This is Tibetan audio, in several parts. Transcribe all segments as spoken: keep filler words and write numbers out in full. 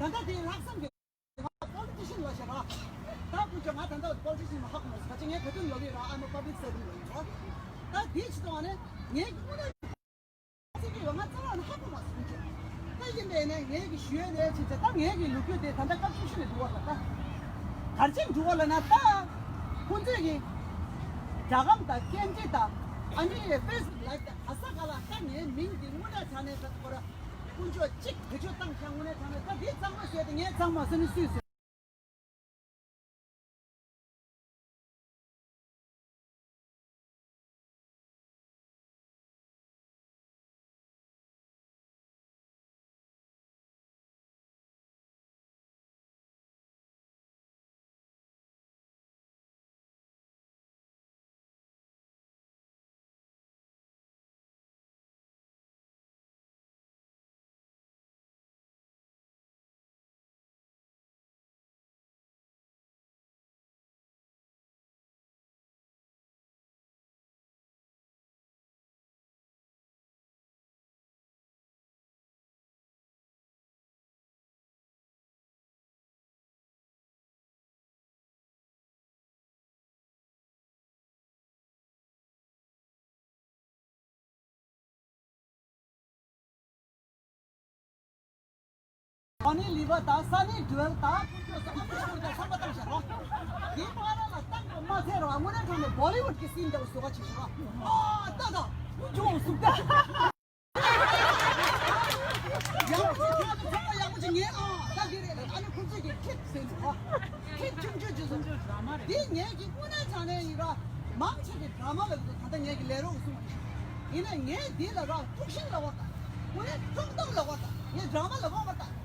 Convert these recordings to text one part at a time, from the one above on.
ད་ལྟ་དེ་ལྷག་བསམ་གྱི་ང་པོ་ལི་ཊི་ཤན་ལ་བཤད་ར། ད་ཁོ་ཚོ་ང་ད་ལྟ་པོ་ལི་ཊི་ཤན་མ་ཧ་གོ་མ་སོང་། ཁ་ཅིག་ངས་ག་དུས་ལབ་ཡོད་ར། I'm a public servant ལབ་ཡོད་ར། ད་དེའི་ཕྱི་ཐོག་ནས་ངས་དངོས་གནས་ཚིག་གི་ཡོད་ང་རྩ་བ་ནས་ཧ་གོ་མ་སོང་ཁོ་ཚོ། ད་ཡིན་པས་ནས་ངས་གི་ཞུ་ཡས་ནས་ཕྱིན་ཚེ། ད་ངས་གི་ལོ་རྒྱུས་དེ་ད་ལྟ་སྐབས་བཅུ་བཞི་ནས་འགྲོ་བ་ལ། ད་གར་ཅིག་འགྲོ་བ་ལ་ན། ད་ཁོ་ཚོས་གི་སྒྲ་སྒམ་དང་སྐད་འཕྲིན་དང་ཨ་ནི་ཕེ་སི་བུག་ལའེབ་དང་ག་ས་ག་ལ་ད་ངའི་མིང་འདི་དངོས་གནས་དྲང་གནས་ད་ཁོ་ར། དཀོན་མཆོག་གཅིག་བེད་སྤྱོད་བཏང་ཤག་དངོས་གནས་དྲང་གནས་ད་འདི་གཙང་མ་བཟོས་ཏེ་ངས་གཙང་མ་བཟོས་ནས་སུས་བཟོས། ཨ་ནི་ལི་བ་དང་ས་ནི་ཌུ་ཝེལ་དང་ཁོ་ཚོ་ཨ་ཁུ་ཤོར་དང་ཚང་མ་བཏང་ཤག་རོ། དེ་བར་ལ་བཏང་གི་མ་ཚད་རོ། དངོས་གནས་དྲང་གནས་བོ་ལི་ཝུཌ་གི་སིན་འདྲ་བོ་བཟོ་ག་བྱེད་ཤག་རོ། ཨ་ད་ད་ཁུ་ཅོ་སུབ་ད། ཡག་པོ་ཅིག་ཁྱོད་ཚོ་ཚང་མ་ཡག་པོ་ཅིག་ཉན་ཨ། ད་འདི་རེད་ལ། ཨ་ནི་ཁོ་ཚོས་ཀྱི་ཁྲིད་ཟེར་ནས་ཨ། ཁྲིད་ཆུང་ཆུང་ཅིག་བཟོ། འདི་ངས་ཀྱི་དངོས་གནས་དྲང་གནས་ཡིན་ར། མང་ཆེ་གི་ཌ་ར་མ་ལབ་འདུག་ད་ལྟ་ངས་ཀྱི་ལས་རོགས་གསུང་བ་ཡིན། ཡིན་ན་ངས་འདི་ལ་ར་དཀྲུག་ཤིང་ལབ་པ་དང་། དངོས་གནས་དཀྲོག་གཏམ་ལབ་པ་དང་། ངས་ཌ་ར་མ་ལབ་པ་མ་དང་།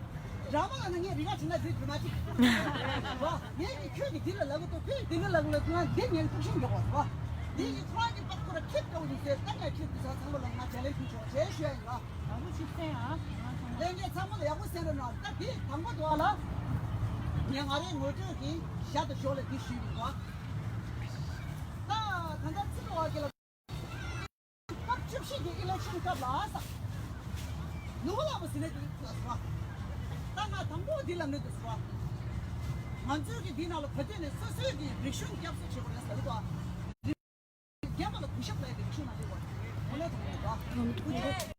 ཌ་ར་མ་ལབ་ན་ངས་རི་ག་བྱེད་ན་འདི་ཌ་ར་མ་ཊིག་ར། ངས་ཀྱི་ཁྱོད་ཀྱི་འདི་ལ་ལབ་གི་འདུག་ཁྱོད་འདི་ལ་ལབ་གི་ལབ་ན་འདི་ངས་དཀྲུག་ཤིང་འཇོག་པ་ར། འདི་ཡི་ཁོ་རང་གི་པགས་ཁོ་ར་ཁྲིད་འདྲ་བོ་ཡིན་ཟེར། ད་ངས་ཁྲིད་འདི་ཚོ་ཚང་མ་ལ་ང་ཇེ་ལེགས་ཤིག་བྱུང་བྱས་ཞུ་ཡ་ཡིན་ལ། ཡག་པོ་ཞིག་གསན་ཨ། ལས་འགན་ཚང་མ་ལ་ཡག་པོ་གསན་རོགས་གནང་། ད་འདི་དང་པོ་དུ་བ་ལ། ངས་ང་རའི་ངོ་སྤྲོད་ཀྱི་ཞར་དུ་ཞོར་ལ་འདི་ཞུས་ཡིན་པ། ད་ད་ལྟ་ཚིག་འགྲོ་བ་གི་ལ། སྐབས་བཅུ་བཞི་གི་ཨི་ལེག་ཤན་སྐབས་ལ་ཨ་ས། ནུ་བོ་ལ་བ་ཟི་ལེ་དུ་ལ་སོ། ད་ང་དང་པོ་འདི་ལ་མི་དུ་སོ། ང་ཚོའི་གི་འདི་ནང་ལ་བོད་དོན་ནས་སོ་སོའི་གི་རིག་གཞུང་སྐྱབས་གསོ་བྱེད་དགོས་རེད་ཟེར་གི་འདུག་རྒན་པ་ལ་གུས་ཞབས་ལ་ཡི་རིག་གཞུང་ནང་ལས་བ། ཁོ་ལས་དང་ལས་བ།